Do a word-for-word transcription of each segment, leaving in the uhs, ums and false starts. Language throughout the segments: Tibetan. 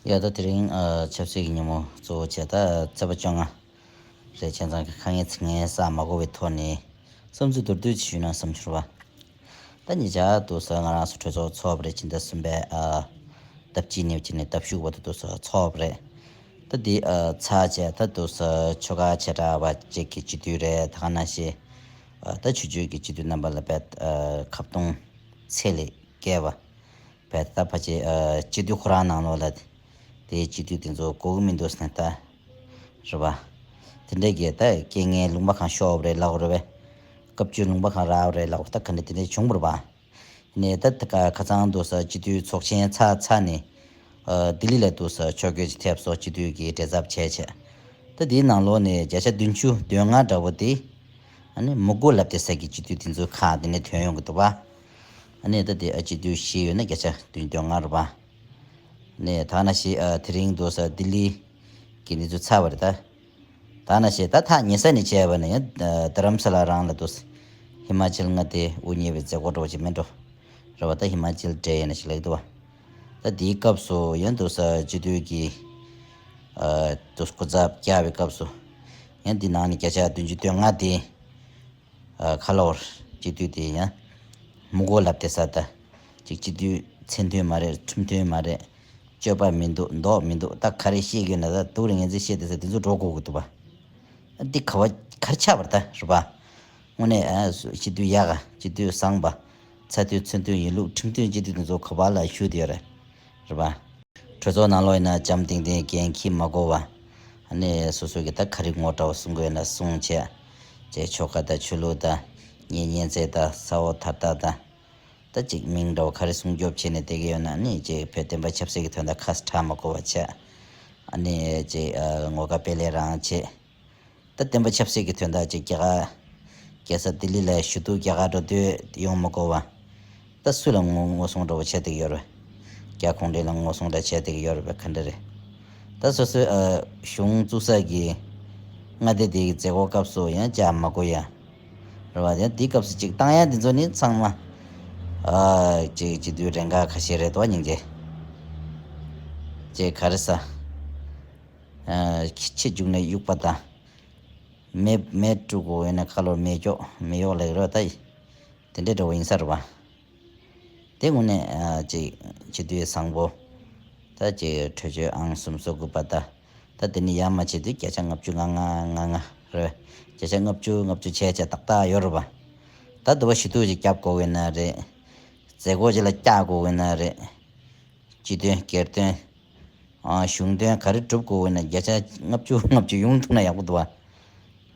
ཡ་ད་དེ་རིང་ཨ་ཆབ་སྲིད་ཀྱི་ཉིན་མོ་གཙོ་བོ་བྱས་ད་ཚེས་པ་བཅོ་ལྔ་རེད། བྱས་ཙང་གི་ཁ་ངན་ཚིག་ངན་བསགས་མ་དགོས་པའི་ཐོག་ནས་བསམ་ཚུལ་མདོར་བསྡུས་ཅིག་ཞུས་ན་བསམ་བྱུང་བ། ད་ཉེ་ཆར་དུ་ས་ང་རང་ཚོ་གྲོས་ཚོགས་ཚོགས་པ་རེད། ཕྱི་ཟླ་གསུམ་པའི་ཨ་ཟླ་གཅིག་ནས་བྱས་ནས་ཟླ་བཞི་བར་དུ་དུ་ས་ཚོགས་པ་རེད། ད་འདི་ཨ་ཚར་བྱས་ད་དུ་ས་ཆོལ་ཁ་བྱེ་བྲག་པ་ཅིག་གི་སྤྱི་འཐུས་རེད། ད་ག་ནང་བཞིན་ཨ་ད་ཆོས་བརྒྱུད་ཀྱི་སྤྱི་འཐུས་རྣམ་པ་ལ་བས་ཨ་ཁ་བརྡུང་ཚད་ལས་བརྒལ་བ། བས་ད་ཕལ་ཆེར་ཨ་སྤྱི་འཐུས་ཁོ་རང་ནང་ལོགས་ལ་དེའི་སྤྱི་འཐུས་དེ་ཚོ་གོ་གི་མི་འདུག་ཟེར་ན་ད་རེད་པ། དེ་འདྲས་ཀྱི་ད་རྐྱེན་ངན་ལུང་པ་གང་ཤོར་བ་རེད་ལབ་དགོས་རེད་པས། སྐབས་བཅུའི་ལུང་པ་གང་རག་པ་རེད་ལབ་དགོས། ད་ག་འདྲས་དེ་འདྲས་བྱུང་བ་རེད་པ། ནས་ད་ད་ག་ཁ་སང་དུ་ས་སྤྱི་འཐུས་ཚོགས་ཆེན་ཚར་ཚར་ནས་ཨ་ལྡི་ལི་ལ་དུ་ས་ཕྱོགས་བསྐྱོད་ཅིག་ཐེབས་སོ་སྤྱི་འཐུས་ཀྱི་གྲལ་ཚབ་བྱས་བྱས། ད་དེའི་ནང་ལོགས་ནས་བརྒྱ་ཆ་བདུན་ཅུ་དོན་ལྔ་འདྲ་བོ་དེ་ཨ་ནི་མི་དགོས་ལབ་དེ་ས་གི་སྤྱི་འཐུས་དེ་ཚོའི་ཁག་དེ་ནས་ཐོན་ཡོང་གི་འདུག་པ། ཨ་ནི་ད་དེ་ཨ་སྤྱི་འཐུས་བཞི་ཡོད་ན་བརྒྱ་ཆ་བདུན་ཅུ་དོན་ལྔ་རེད་པ། ནས་ད་ནང་བཞིན་ཨ་དེ་རིང་དུ་ས་ལྡི་ལི་གི་འདི་ཚོ་ཚར་བ་རེད་ད། ད་ནང་བཞིན་ད་ཐག་ཉེ་ས་ནས་བྱས་པ་ན་ཡང་ཨ་རྡ་རམ་ས་ལ་རང་ལ་དུ་ས་ཧི་མ་ཅལ་མངའ་སྡེ་དབུ་བརྙེས་པའི་མཛད་སྒོ་འདྲ་བོ་ཅིག་མེད་འགྲོ། རེད་པ། ད་ཧི་མ་ཅལ་ཌེ་ཡིན་ན་ཞིག་ལབ་འདུག་པ། ད་དེའི་སྐབས་སུ་ཡང་དུ་ས་སྤྱི་འཐུས་ཀྱི་ཨ་དུ་སྐུ་ཚབ་བསྐྱལ་བའི་སྐབས་སུ་ཡང་འདི་ནང་ནས་བརྒྱ་ཆ་བདུན་ཅུ་དོན་ལྔ་དེ། ཨ་ཁ་ལོར་སྤྱི་འཐུས་དེ་ཡང་མི་དགོས་ལབ་དེ་ས་ད། ཅིག་སྤྱི་འཐུས་མཚན་མཐུན་མ་རེད། ཁྲིམས་མཐུན་མ་རེད། སྤྱོད་པ་མི་འདུག་མདོག་མི་འདུག་ད་ག་རེ་བཤད་ཀྱི་ཡོད་ན་ད་སྡུག་རུ་ངན་ཚིག་བཤད་དེ་ས་དེ་ཚོ་འགྲོ་དགོས་ཀྱི་འདུག་པ། ཨ་འདི་ག་བ་ག་རེ་ཆགས་པ་རེད་ད་རེད་པ། དངོས་གནས་ཨ་སྤྱི་འཐུས་ཡག་ག་སྤྱི་འཐུས་བཟང་པ། ཚ་མཐུན་ཚུལ་མཐུན་ཡིན་ལུགས་ཁྲིམས་མཐུན་སྤྱི་འཐུས་དེ་ཚོ་ག་བ་ལ་བཞུགས་བསྡད་ཡོད་རེད། རེད་པ། གྲོས་ཚོགས་ནང་ལོགས་ཡིན་ན་འཇམ་ཐིང་ཐིང་འགན་འཁྱེར་མ་དགོས་པ། ཨ་ནི་སོ་སོ་གི་ད་ག་རེ་ངོ་འདྲ་བོ་གསུང་དགོས་ཡོད་ན་གསུང་བྱས། ཅེས་ཆོལ་ཁ་དང་ཆོས་ལུགས་དང་གཉེན་ཉེ་ཚན་དང་ས་འོག་དར་ཐག་དང་། ད་ཅིག་མིང་འདྲ་བོ་ག་རེ་སྲུང་སྐྱོབ་བྱས་ནས་བསྡད་ཀྱི་ཡོད་ན་ནི་ཅེས་བོད་བསྟན་པ་ཆབ་སྲིད་ཀྱི་དོན་དག་ཁ་ཁྲ་མ་གོ་བ་བྱས། ཨ་ནི་ཅེས་ངོ་དགའ་དཔལ་ལས་རང་བྱས། ད་བསྟན་པ་ཆབ་སྲིད་ཀྱི་དོན་དག་ཅིག་རྒྱ་གར་རྒྱལ་ས་ལྡི་ལི་ལ་ཞུ་གཏུག་རྒྱ་གར་འགྲོ་དུས་ཡོང་མི་དགོས་པ། ད་སུ་ལ་ངོ་ངོ་སྲུང་འདྲ་བོ་བྱས་བསྡད་ཀྱི་ཡོད་རེད། རྒྱ་གུང་ཁྲན་ལ་ངོ་སྲུང་འདྲ་བྱས་བསྡད་ཀྱི་ཡོད་རེད་པས་ག་འདྲ་རེད། ད་སོ་སོའི་ཨ་གཞུང་བཙུགས་ས་གི་མངའ་སྡེ་དེ་གི་མཛད་སྒོ་སྐབས་སུ་ཡང་བཅར་མ་དགོས་ཡ། རེད་བ། ཡང་དེའི་སྐབས་སུ་ཅིག་བཏང་ཡ་དེ་ཚོ་ནི་ཚང་མ་ཨ་ཅིག་སྤྱི་འཐུས་རེ་འགའ་ཁ་ཤས་རེད་དོ་སྙིང་རྗེ། ཅིག་ག་རེ་ཟ། ཨ་ཁྱི་ཁྱི་རྒྱུག་ནས་གཡུག་པ་དང་། མེ་མེ་དཀྲུག་གོ་ཡོད་ན་ཁ་ལོར་མེ་སྒྱོགས་མེ་གཡོག་ལེགས་རོ་ད་ཡི། དེ་འདྲའི་འདྲ་བོ་ཡིན་ས་རེད་པ། དེ་དངོས་གནས་ཨ་ཅིག་སྤྱི་འཐུས་བཟང་པོ། ད་ཅིག་གྲོས་ཆོད་ཨང་སུམ་སོ་དགུ་པ་ད། ད་དེ་ནི་ཡར་མར་བྱེད་དུས་བརྒྱ་ཆ་ལྔ་བཅུ་ང་ལྔ་ང་ལྔ་རེད། བརྒྱ་ཆ་ལྔ་བཅུ་ལྔ་བཅུ་བྱས་བྱས་ཏག་ཏག་ཡོད་རེད་པ། ད་དུ་བ་ཞུ་གཏུག་ཅིག་བརྒྱབ་དགོས་ཀྱི་ན་རེད། མཛད་སྒོ་ཅིག་ལ་བཅར་དགོས་ཀྱི་ན་རེད། སྤྱི་དོན་སྒེར་དོན། ཨ་གཞུང་དོན་ག་རེ་སྒྲུབ་དགོས་འོས་ན་བརྒྱ་ཆ་ལྔ་བཅུ་ལྔ་བཅུ་ཡོང་ཐུབ་ན་ཡག་པོ་འདུག་བ།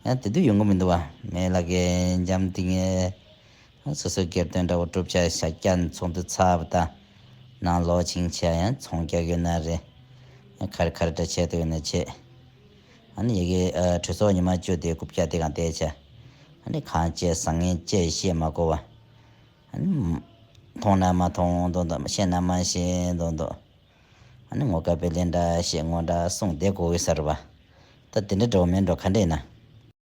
ཡང་དེ་དུས་ཡོང་གི་མི་འདུག་བ། མེད་ལ་གེ་འཇམ་ཐིང་ངེ་སོ་སོའི་སྒེར་དོན་འདྲ་བོ་སྒྲུབ་བྱ་ཤ་རྒྱག་ཚོགས་འདུ་ཚར་བ་དང་། ནང་ལོག་ཕྱིན་བྱས་ཡང་ཚོང་རྒྱག་ཡོད་ན་རེད། ཡང་ག་རེ་ག་རེ་འདྲ་བྱས་འདུག་ཡོད་ན་བྱེད། ཨ་ནི་ཡ་གི་ཨ་གྲོས་ཚོགས་ཉི་མ་བཅུ་དེ་རྐུབ་བཀྱག་དེ་གང་བལྟས་བྱས། ཨ་ནི་གང་བྱས་བཟང་ངན་བཅས་བཤད་མ་དགོས་བ། ཨ་ནི་མཐོང་ན་མ་མཐོང་མདོག་མདོག་ཤེས་ན་མ་ཤེས་མདོག་མདོག་ཨ་ནི་ངོ་དགའ་དཔལ་ལེན་འདྲ་ཞེས་ངོ་འདྲ་གསུངས་བསྡད་དགོས་ཀྱི་ས་རེད་པ། ད་དེ་འདྲ་འདྲ་བོ་མིན་འགྲོ་ག་འདྲ་ཡིན་ན།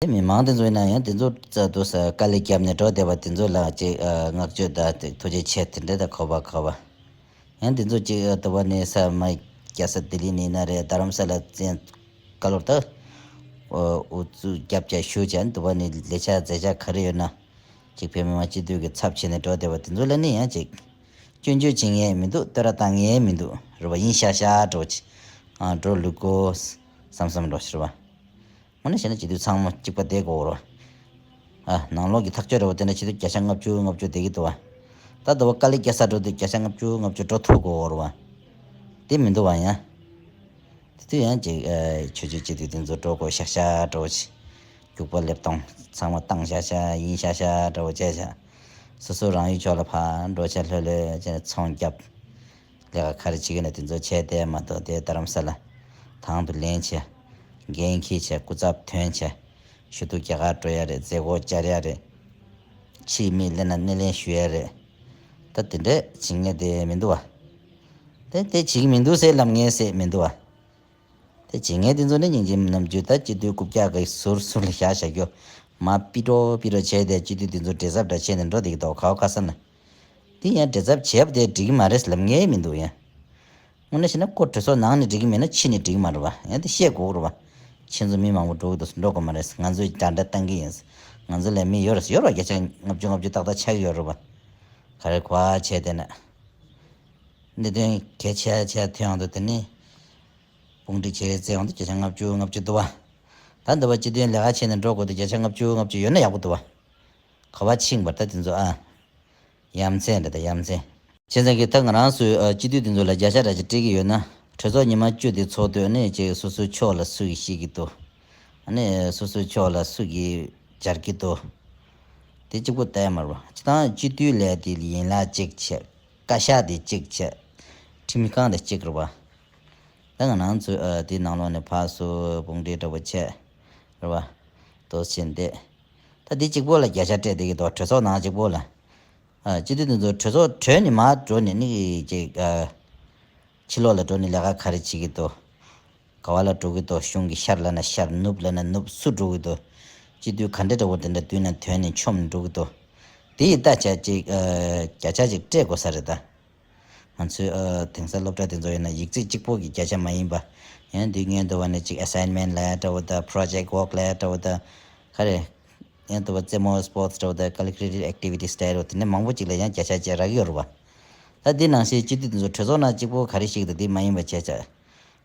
དེ་མི་མང་དེ་ཚོ་ཡིན་ན་ཡང་དེ་ཚོ་རྩ་དུ་ས་དཀའ་ལས་བརྒྱབ་ནས་འགྲོ་བསྡད་པ་དེ་ཚོ་ལ་ཅིག་ཨ་བསྔགས་བརྗོད་དང་དེ་ཐུགས་རྗེ་ཆེ་དེ་འདྲ་ད་གོ་བ་གོ་བ། ཡང་དེ་ཚོ་ཅིག་ཨ་དུ་བ་ནས་ས་མ་རྒྱ་ས་ལྡི་ལི་ནས་ན་རེད། རྡ་རམ་ས་ལ་བཙན་བཀའ་སློབ་ད་ཨོ་ཨུ་ཚུགས་བརྒྱབ་བྱས་ཞུ་བྱས་དུ་བ་ནས་ལས་འཆར་མཛད་འཆར་ག་རེ་ཡོད་ན། ཅིག་བོད་མི་མང་སྤྱི་འཐུས་ཀྱི་ཚབ་བྱས་ནས་འགྲོ་བསྡད་པ་དེ་ཚོ་ལ་ནི་ཡང་ཅིག་སྐྱོན་བརྗོད་བྱེད་མཁན་མི་འདུག་བསྟོད་ར་བཏང་མཁན་མི་འདུག་རེད་པ། ཡིན་ཤག་ཤག་འགྲོ་ཅིག་ཨ་འགྲོ་ལུགས་གོ་བསམ་བསམ་འགྲོ་ཞིག་རེད་པ། དངོས་གནས་བཤད་ན་སྤྱི་འཐུས་ཚང་མ་གཅིག་པ་བསྡད་དགོས་རེད་པ། ཨ་ནང་ལོགས་ཀྱི་ཐག་གཅོད་རེད་པ། དེ་འདྲ་བྱེད་དུས་བརྒྱ་ཆ་ལྔ་བཅུ་ལྔ་བཅུ་བསྡད་ཀྱི་འདུག་པ། ད་ལྟ་བ་དཀའ་ལས་རྒྱག་ས་འགྲོ་དུས་བརྒྱ་ཆ་ལྔ་བཅུ་ལྔ་བཅུ་འགྲོ་ཐུབ་དགོས་རེད་པ། དེ་མི་འདུག་པ་ཡང་། དེ་དུས་ཡང་ཅིག་ཨ་ཆོས་བརྒྱུད་སྤྱི་འཐུས་དེ་ཚོ་འགྲོ་དགོས་ཤག་ཤག་འགྲོ་ཅིག་རྒྱུག་པ་ལེབ་སྟོང་ཚང་མ་བཏང་ཤག་ཤག་ཡིན་ཤག་ཤག་འདྲ་བོ་བྱས་ཤག་སོ་སོ་རང་ཡུལ་ཕྱོགས་ལ་ཕར་འགྲོ་ཆ་ལྷོད་ལྷོད་བྱས་ནས་ཚོང་བརྒྱབ། ལས་ཀ་ག་རེ་བྱེད་ཀྱི་ན་དེ་ཚོ་བྱས་ཏེ་མ་གཏོགས་དེ་རྡ་རམ་ས་ལ་དང་དུ་ལེན་བྱས། འགན་འཁྱེར་བྱས་སྐུ་ཚབ་ཐོན་བྱས། ཞུ་གཏུག་རྒྱ་གར་འགྲོ་ཡ་རེད། མཛད་སྒོ་བཅར་ཡ་རེད། ཕྱིའི་མི་སླེབས་ན་སྣེ་ལེན་ཞུ་ཡ་རེད། ད་དེ་འདྲས་བྱེད་མཁན་དེ་མི་འདུག་པ། དེ་དེ་བྱེད་ཀྱི་མི་འདུག་ཟེར་ལབ་མཁན་ཟེར་མི་འདུག་པ། དེ་བྱེད་མཁན་དེ་ཚོ་ནི་སྙིང་རྗེ་ནམ་རྒྱུན་ད་སྤྱི་འཐུས་རྐུབ་བཀྱག་གི་ཟུར་ཟུར་ལ་བཞག་བཞག་རྒྱུ། མ་པི་ཏྲོ་པི་ཏྲོ་བྱས་ཏེ་སྤྱི་འཐུས་དེ་ཚོ་བྲེལ་འཚབ་འདྲ་བྱས་ནས་འགྲོ་བསྡད་ཀྱི་འདུག་ཁ་བ་ཁ་ས་ན། དེ་ཡང་བྲེལ་འཚབ་བྱས་པ་དེ་འགྲིག་གི་མ་རེད་ལབ་མཁན་མི་འདུག་ཡང་། དངོས་གནས་བཤད་ན་ཁོ་གྲོས་ཚོགས་ནང་ནས་འགྲིག་གི་མེད་ན་ཕྱི་ནས་འགྲིག་གི་མ་རེད་བ། ཡང་དེ་བཤད་དགོས་རེད་བ། ཁྱེད་ཚོ་མི་མང་པོ་འགྲོ་གི་འདུག་འགྲོ་དགོས་མ་རེད། ང་ཚོས་འདྲ་འདྲ་བཏང་གི་ཡིན། ང་ཚོ་ལ་མི་ཡོད་རེད། ཡོད་རེད་བ། བརྒྱ་ཆ་ལྔ་བཅུ་ལྔ་བཅུ་ཏག་ཏག་ཆགས་ཀྱི་ཡོད་རེད་བ། ག་རེ་གོ་བ་བྱས་བསྡད་ན། གནད་དོན་གལ་ཆེ་ཆེ་ཐོན་ཡོང་དུས་དེ་ནི། དཔུང་སྒྲིག་བྱེད་རེས་བཙལ་ཡོང་དུས་བརྒྱ་ཆ་ལྔ་བཅུ་ལྔ་བཅུ་འདུག་བ། ད་འདི་བ་སྤྱི་དོན་ལས་ཀ་བྱས་ནས་འགྲོ་དགོས་དུས་བརྒྱ་ཆ་ལྔ་བཅུ་ལྔ་བཅུ་ཡོད་ན་ཡག་པོ་འདུག་བ། ག་བ་ཕྱིན་པར་ད་དེ་ཚོ་ཨ། ཡ་མཚན་རེད་ད་ཡ་མཚན། བྱས་ཙང་གི་ད་ང་རང་ཚོའི་ཨ་སྤྱི་འཐུས་དེ་ཚོ་ལ་བརྒྱ་ཆ་འདྲ་ཅིག་སྤྲད་ཀྱི་ཡོད་ན། གྲོས་ཚོགས་ཉི་མ་བཅུ་དེ་ཚོགས་དུས་ཨ་ནི་ཅིག་སོ་སོའི་ཕྱོགས་ལ་སུ་གིས་བཤད་ཀྱི་འདུག་ཨ་ནི་སོ་སོའི་ཕྱོགས་ལ་སུ་གིས་སྦྱར་གྱི་འདུག་དེ་གཅིག་པོ་བལྟས་མ་རེད་བ། སྤྱི་བཏང་སྤྱི་འཐུས་ལས་དེ་ཡན་ལག་གཅིག་བྱས། བཀའ་ཤག་དེ་གཅིག་བྱས། ཁྲིམས་ཁང་དེ་གཅིག་རེད་བ། ད་ང་རང་ཚོའི་ཨ་དེའི་ནང་ལོགས་ནས་ཕར་ཚུར་དཔུང་སྒྲིག་འདྲ་པོ་བྱས། རེད་བ། དོ་ཆེན་དེ། ད་འདི་གཅིག་པོ་ལ་བརྒྱ་ཆ་སྤྲད་བསྡད་ཀྱི་འདུག་གྲོས་ཚོགས་ནང་གཅིག་པོ་ལ། ཨ་སྤྱི་འཐུས་དེ་ཚོ་གྲོས་ཚོགས་གྲོལ་ནས་མར་འགྲོ་ནས་ནི་ཅིག་ཨ་ཕྱི་ལོགས་ལ་འགྲོ་ནས་ལས་ཀ་ག་རེ་བྱེད་ཀྱི་འདུག་ག་བ་ལ་འགྲོ་གི་འདུག་གཞུང་གི་ཤར་ལབ་ན་ཤར། ནུབ་ལབ་ན་ནུབ། སུ་འགྲོ་གི་འདུག་སྤྱི་འཐུས་ག་འདྲ་འདྲ་བོ་དེ་འདྲ་མདུན་ལ་ཐོན་ནས་མཆོངས་ནས་འགྲོ་གི་འདུག་དེ་ཡི་ལྟ་བྱ་ཅིག་ཨ་བརྒྱ་ཆ་ཅིག་སྤྲད་དགོས་ས་རེད་ད། ང་ཚོའི་ཨ་དེང་སང་སློབ་གྲྭ་དེ་ཚོ་ཡིན་ན་ཡིག་ཚད་གཅིག་པོ་གི་བརྒྱ་ཆ་མ་ཡིན་པ། ཡང་འདི་སྔོན་དུ་བ་ནས་ཅིག་assignment་ལབ་ཡ་འདྲ་བོ་དང་project work་ལབ་ཡ་འདྲ་བོ་དང་། ག་རེ། ཡང་དུ་བ་རྩེད་མོ་sports་འདྲ་བོ་དང་collective activities་འདྲ་བོ་དེ་འདྲ་མང་པོ་ཅིག་ལ་ཡང་བརྒྱ་ཆ་བཅས་རག་གི་ཡོད་རེད་བ། ད་འདི་ནང་བཞིན་སྤྱི་འཐུས་དེ་ཚོ་གྲོས་ཚོགས་ནང་གཅིག་པོ་ག་རེ་ཞིག་དང་འདི་མ་ཡིན་པ་བྱས་བྱས།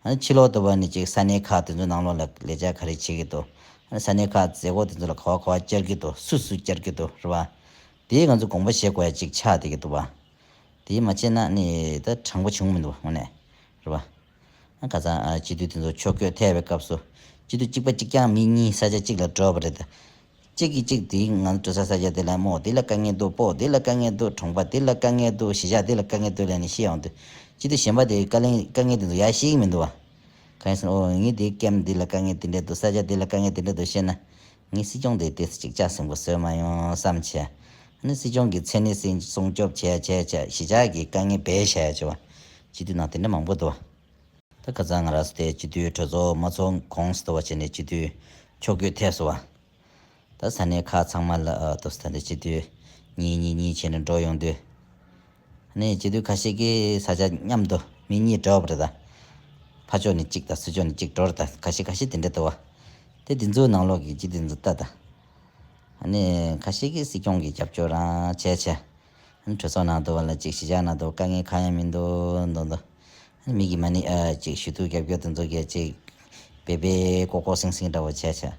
ཨ་ནི་ཕྱི་ལོགས་དུ་བ་ནི་ཅིག་ས་གནས་ཁག་དེ་ཚོའི་ནང་ལོགས་ལ་ལས་བྱ་ག་རེ་བྱེད་ཀྱི་འདུག་ཨ་ནི་ས་གནས་ཁག་མཛད་སྒོ་དེ་ཚོ་ལ་ག་བ་ག་བ་བཅར་གྱི་འདུག་སུ་སུ་བཅར་གྱི་འདུག་རེད་བ། དེའི་ང་ཚོ་དགོངས་པ་བཞེས་དགོས་ཡ་ཅིག་ཆགས་བསྡད་ཀྱི་འདུག་བ། དེ་མ་བྱས་ན་ནི་ད་དྲང་པོ་བྱུང་མི་འདུག་དངོས་གནས། རེད་བ། ཨ་ཁ་སང་ཨ་སྤྱི་འཐུས་དེ་ཚོ་ཕྱོགས་བསྐྱོད་ཐེབས་པའི་སྐབས་སུ། སྤྱི་འཐུས་གཅིག་པ་གཅིག་རྐྱང་མི་གཉིས་ས་ཆ་གཅིག་ལ་འགྲོ་བ་རེད་ད། གཅིག་གིས་གཅིག་དེའི་ང་ཚོ་འགྲོ་ས་ས་ཆ་དེ་ལ་མོ་དེ་ལ་དཀའ་ངལ་འདུག་སྤོ་དེ་ལ་དཀའ་ངལ་འདུག་གྲོང་པ་དེ་ལ་དཀའ་ངལ་འདུག་གཞིས་ཆགས་དེ་ལ་དཀའ་ངལ་འདུག་ལབ་ནས་བཤད་ཡོང་དུས། སྤྱི་འཐུས་གཞན་པ་དེའི་དཀའ་ལས་དཀའ་ངལ་དེ་ཚོ་ཡར་བཤད་ཀྱི་མི་འདུག་བ། གང་ཡིན་ཟེར་ན་ཨོ་ངས་དེའི་ཀེམ་འདི་ལ་དཀའ་ངལ་དེ་འདྲ་འདུག་ས་ཆ་དེ་ལ་དཀའ་ངལ་དེ་འདྲ་འདུག་བཤད་ན། ངས་སྲིད་སྐྱོང་དེ་ཏོག་ཙམ་ཅིག་ལྕགས་ཟིང་པོ་བཟོས་མ་ཡོང་བསམ་བྱས། ཨ་ནི་སྲིད་སྐྱོང་གི་མཚན་གནས་སྲིད་སྲུང་སྐྱོབ་བྱས་བྱས་བྱས་གཞིས་ཆགས་ཀྱི་དཀའ་ངལ་སྦས་བྱས་བྱས་པ། སྤྱི་འཐུས་ནང་དེ་འདྲ་མང་པོ་འདུག་ད་ཁ་སང་ང་རང་ཚོ་དེ་སྤྱི་འཐུས་གྲོས་ཚོགས་མ་ཚོགས་གོང་སུ་དུ་བ་བྱས་ནས་སྤྱི་འཐུས་ཕྱོགས་བསྐྱོད་ཐེབས་སོང་བ། ད་ས་གནས་ཁག་ཚང་མ་ལ་ཨ་ཏོག་ཙམ་དེ་སྤྱི་འཐུས་གཉིས་གཉིས་གཉིས་བྱས་ནས་འགྲོ་ཡོང་དུས། ནས་སྤྱི་འཐུས་ཁ་ཤས་ཀྱིས་ས་ཆ་མཉམ་དུ་མི་གཉིས་འགྲོ་བ་རེད་ད། ཕ་ཕྱོགས་ནས་གཅིག་དང་ཚུར་ཕྱོགས་ནས་གཅིག་འགྲོ་རེད་ད། ཁ་ཤས་ཁ་ཤས་དེ་འདྲ་འདུག་བ། དེ་དེ་ཚོའི་ནང་ལོགས་ཀྱི་སྤྱི་འཐུས་ཚོ་ལྟ་ད། ནས་ཁ་ཤས་ཀྱིས་སྲིད་སྐྱོང་གི་རྒྱབ་སྐྱོར་རང་བྱས་བྱས། གྲོས་ཚོགས་ནང་དུ་བ་ལ་གཅིག་གཞིས་ཆགས་ནང་དུ་དཀའ་ངལ་གང་ཡང་མི་འདུག་འདུག་འདུག་མི་གི་མ་ཎི་ཨ་གཅིག་ཞུ་གཏུག་རྒྱབ་སྐྱོར་དེ་ཚོ་གས་གཅིག་བེ་བེ་ཀོ་ཀོ་སིང་སིང་འདྲ་བོ་བྱས་བྱས།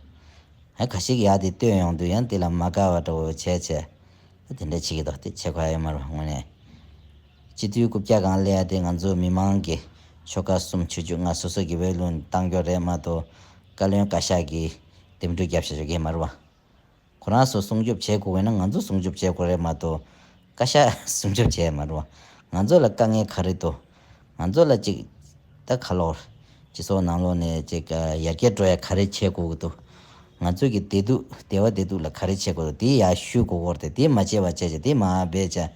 ཨ་ཁ་ཤས་ཀྱིས་ཡ་དེ་བཏོན་ཡོང་དུས་ཡང་དེ་ལ་མ་དགའ་བ་འདྲ་བོ་བྱས་བྱས། ད་དེ་འདྲ་བྱེད་ཀྱི་འདུག་དེ་བྱེད་དགོས་ཡ་ཡོད་མ་རེད་དངོས་གནས། སྤྱི་འཐུས་རྐུབ་བཀྱག་སྒང་སླེབས་ཡ་དེ་ང་ཚོ་མི་མང་གི་ཆོལ་ཁ་གསུམ་ཆོས་བརྒྱུད་ལྔ་སོ་སོ་གི་བའི་ལུང་བཏང་རྒྱུ་རེད་མ་གཏོགས། བཀའ་བློན་བཀའ་ཤག་གིས་འདེམས་སྒྲུག་རྒྱབ་བཞག་རྒྱུ་གས་མ་རེད་བ། ཁོ་རང་ཚོ་སྲུང་སྐྱོབ་བྱེད་དགོས་ཀྱི་ན་ང་ཚོ་སྲུང་སྐྱོབ་བྱེད་དགོས་རེད་མ་གཏོགས། བཀའ་ཤག་སྲུང་སྐྱོབ་བྱས་མ་རེད་བ། ང་ཚོ་ལ་དཀའ་ངལ་ག་རེ་འདུག་ང་ཚོ་ལ་ཅིག་ད་ཁ་ལོར། སྤྱི་ཚོགས་ནང་ལོགས་ནས་ཅིག་ཡར་རྒྱས་འགྲོ་ཡ་ག་རེ་བྱེད་དགོས་ཀྱི་འདུག་ང་ཚོ་གི་བདེ་སྡུག་བདེ་བ་བདེ་སྡུག་ལ་ག་རེ་བྱེད་དགོས་འདུག་དེ་ཡར་ཞུ་དགོས་ཀྱི་རེད་དེ། དེ་མ་བྱས་པ་བྱས་བྱས་དེ་མ་འབད་བྱས།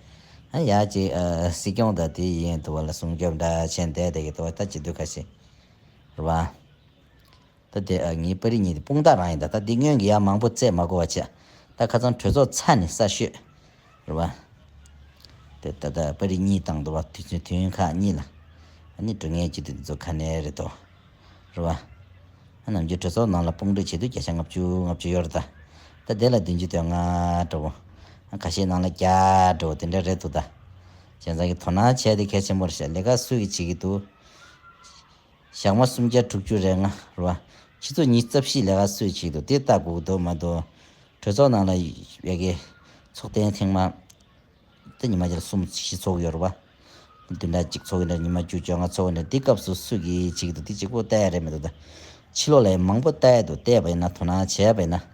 ཨ་ཡར་ཅིག་སྲིད་སྐྱོང་དང་དེ་ཡིན་དུ་བ་ལ་སྲུང་སྐྱོབ་འདྲ་ཆེན་བསྡད་བསྡད་ཀྱི་འདུག་ད་སྤྱི་འཐུས་ཁ་ཤས་རེད་བ། ད་དེ་ཨ་ངའི་པར་རིས་གཉིས་དེ་དཔུང་རྟགས་རང་ཡིན་ད། ད་འདི་སྔོན་གྱི་ཡ་མང་པོ་བཙལ་མ་དགོས་པ་བྱས། ད་ཁ་སང་གྲོས་ཚོགས་ཚར་ནས་གསར་ཤོས་རེད་བ། དེ་ད་ལྟ་པར་རིས་གཉིས་བཏང་འདུག་བ། དུས་ཚོད་དུས་ཡུན་ཁག་གཉིས་ལ། ཨ་ནི་འགྲོ་མཁན་སྤྱི་འཐུས་འདི་ཚོ་ག་ནས་རེད་དོ། རེད་བ། ཨ་ནམ་རྒྱུན་གྲོས་ཚོགས་ནང་ལ་དཔུང་སྒྲིག་བྱེད་དུས་བརྒྱ་ཆ་ལྔ་བཅུ་ལྔ་བཅུ་ཡོད་རེད་ད། ད་དེ་ལ་བདུན་ཅུ་དོན་ལྔ་འདྲ་བོ། ཨ་ཁ་ཤས་ནང་ལ་བརྒྱ་འདྲ་བོ་དེ་འདྲ་རེད་འདུག་ད། བྱས་ཙང་གི་དོ་སྣང་བྱས་ཏེ་གལ་ཆེན་པོ་རེད་ཤག་ལས་ཀ་སུ་གིས་བྱེད་ཀྱི་འདུག་ཞག་མ་སུམ་བརྒྱ་དྲུག་ཅུ་རེ་ལྔ་རེད་བ། ཆུ་ཚོད་ཉི་ཤུ་རྩ་བཞི་ལས་ཀ་སུས་བྱེད་ཀྱི་འདུག་དེ་ལྟ་དགོས་ཀྱི་འདུག་མ་གཏོགས། གྲོས་ཚོགས་ནང་ལ་ཡ་གི་ཚོགས་ཐེངས་ཐེངས་མ་དེ་ཉི་མ་བརྒྱ་ལ་གསུམ་བཞི་ཚོགས་ཡོད་རེད་བ། བདུན་ཕྲག་གཅིག་ཚོགས་ཡིན་ན་ཉི་མ་བཅུ་བཅོ་ལྔ་ཚོགས་ཡིན་ན་དེ་སྐབས་སུ་སུ་གིས་བྱེད་ཀྱི་འདུག་དེ་གཅིག་པོ་ལྟ་ཡ་རེད་མི་འདུག་ད་ཕྱི་ལོགས་ལ་ཡ་མང་པོ་ལྟ་ཡ་འདུག་བལྟས་པ་ཡིན་ན་དོ་སྣང་བྱས་པ་ཡིན་ན་